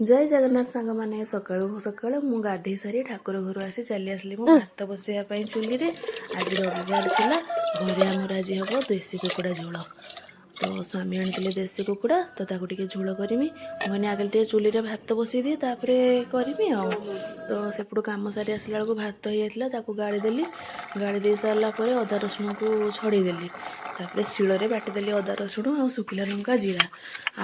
ଜୟ ଜଗନ୍ନାଥ ସାଙ୍ଗମାନେ। ସକାଳୁ ସକାଳୁ ମୁଁ ଗାଧେଇ ସାରି ଠାକୁର ଘରୁ ଆସି ଚାଲି ଆସିଲି ମୁଁ ଭାତ ବସେଇବା ପାଇଁ ଚୁଲିରେ। ଆଜି ରବିବାର ଥିଲା। ଘରେ ଆମର ଆଜି ହେବ ଦେଶୀ କୁକୁଡ଼ା ଝୋଳ। ତ ସ୍ୱାମୀ ଆଣିଥିଲେ ଦେଶୀ କୁକୁଡ଼ା, ତ ତାକୁ ଟିକେ ଝୋଳ କରିମି। ମୁଁ କହିନି, ଆଗେ ଟିକେ ଚୁଲିରେ ଭାତ ବସେଇ ଦିଏ, ତାପରେ କରିମି। ଆଉ ତ ସେପଟୁ କାମ ସାରି ଆସିଲା ବେଳକୁ ଭାତ ହେଇଯାଇଥିଲା। ତାକୁ ଗାଳି ଦେଲି। ଗାଳି ଦେଇ ସାରିଲା ପରେ ଅଦା ରସୁଣକୁ ଛଡ଼େଇ ଦେଲି। ତାପରେ ଶିଳରେ ବାଟିଦେଲି ଅଦା, ରସୁଣ ଆଉ ଶୁଖିଲା ଲଙ୍କା, ଜିରା।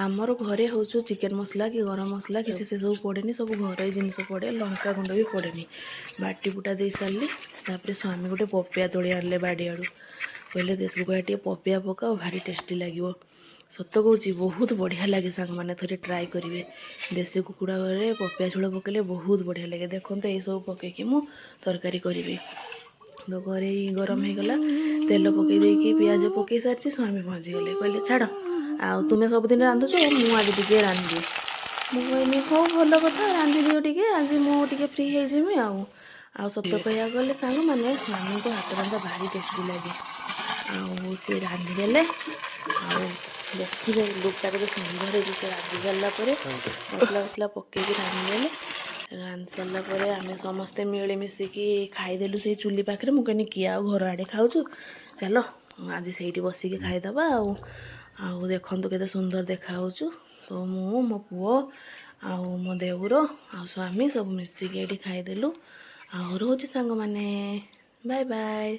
ଆମର ଘରେ ହେଉଛୁ ଚିକେନ୍ ମସଲା କି ଗରମ ମସଲା କିଛି ସେସବୁ ପଡ଼େନି। ସବୁ ଘରୋଇ ଜିନିଷ ପଡ଼େ। ଲଙ୍କା ଗୁଣ୍ଡ ବି ପଡ଼େନି। ବାଟି ବୁଟା ଦେଇ ସାରିଲି। ତାପରେ ସ୍ୱାମୀ ଗୋଟେ ପପିଆ ତୋଳି ଆଣିଲେ ବାଡ଼ିଆଡ଼ୁ। କହିଲେ, ଦେଶୀ କୁକୁଡ଼ା ଟିକେ ପପିଆ ପକାଅ, ଭାରି ଟେଷ୍ଟି ଲାଗିବ। ସତ କହୁଛି, ବହୁତ ବଢ଼ିଆ ଲାଗେ। ସାଙ୍ଗମାନେ, ଥରେ ଟ୍ରାଏ କରିବେ। ଦେଶୀ କୁକୁଡ଼ା ଘରେ ପପିଆ ଝୋଳ ପକାଇଲେ ବହୁତ ବଢ଼ିଆ ଲାଗେ। ଦେଖନ୍ତୁ, ଏଇସବୁ ପକାଇକି ମୁଁ ତରକାରୀ କରିବି। ତ କରେଇ ଗରମ ହେଇଗଲା। ତେଲ ପକାଇ ଦେଇକି ପିଆଜ ପକାଇ ସାରିଛି, ସ୍ୱାମୀ ପହଞ୍ଚିଗଲେ। କହିଲେ, ଛାଡ଼ ଆଉ, ତୁମେ ସବୁଦିନ ରାନ୍ଧୁଛ, ମୁଁ ଆଜି ଟିକେ ରାନ୍ଧିଦିଏ। ମୁଁ କହିଲି, ହଉ, ଭଲ କଥା, ରାନ୍ଧିଦିଅ ଟିକେ, ଆଜି ମୁଁ ଟିକେ ଫ୍ରି ହେଇଯିବି। ଆଉ ସତ କହିବାକୁ ଗଲେ ସାଙ୍ଗମାନେ, ସ୍ୱାମୀଙ୍କ ହାତ ରନ୍ଧା ଭାରି ଟେଷ୍ଟି ଲାଗେ। ଆଉ ସିଏ ରାନ୍ଧିଦେଲେ। ଆଉ ଦେଖିବେ, ଲୁକ୍ଟା କେତେ ସୁନ୍ଦର ହେଇଛି। ସେ ରାନ୍ଧି ସାରିଲା ପରେ ମସଲା ଫସଲା ପକେଇକି ରାନ୍ଧିଦେଲେ। ରାନ୍ଧି ସାରିଲା ପରେ ଆମେ ସମସ୍ତେ ମିଳିମିଶିକି ଖାଇଦେଲୁ ସେଇ ଚୁଲି ପାଖରେ। ମୁଁ କହିନି, କିଏ ଆଉ ଘର ଆଡ଼େ ଖାଉଛୁ? ଚାଲ, ଆଜି ସେଇଠି ବସିକି ଖାଇଦେବା। ଆଉ ଦେଖନ୍ତୁ, କେତେ ସୁନ୍ଦର ଦେଖାହେଉଛୁ। ତ ମୁଁ, ମୋ ପୁଅ ଆଉ ମୋ ଦେଉର ଆଉ ସ୍ୱାମୀ ସବୁ ମିଶିକି ଏଇଠି ଖାଇଦେଲୁ। ଆଉ ରହୁଛି ସାଙ୍ଗମାନେ, ବାଏ ବାଏ,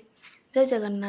ଜୟ ଜଗନ୍ନାଥ।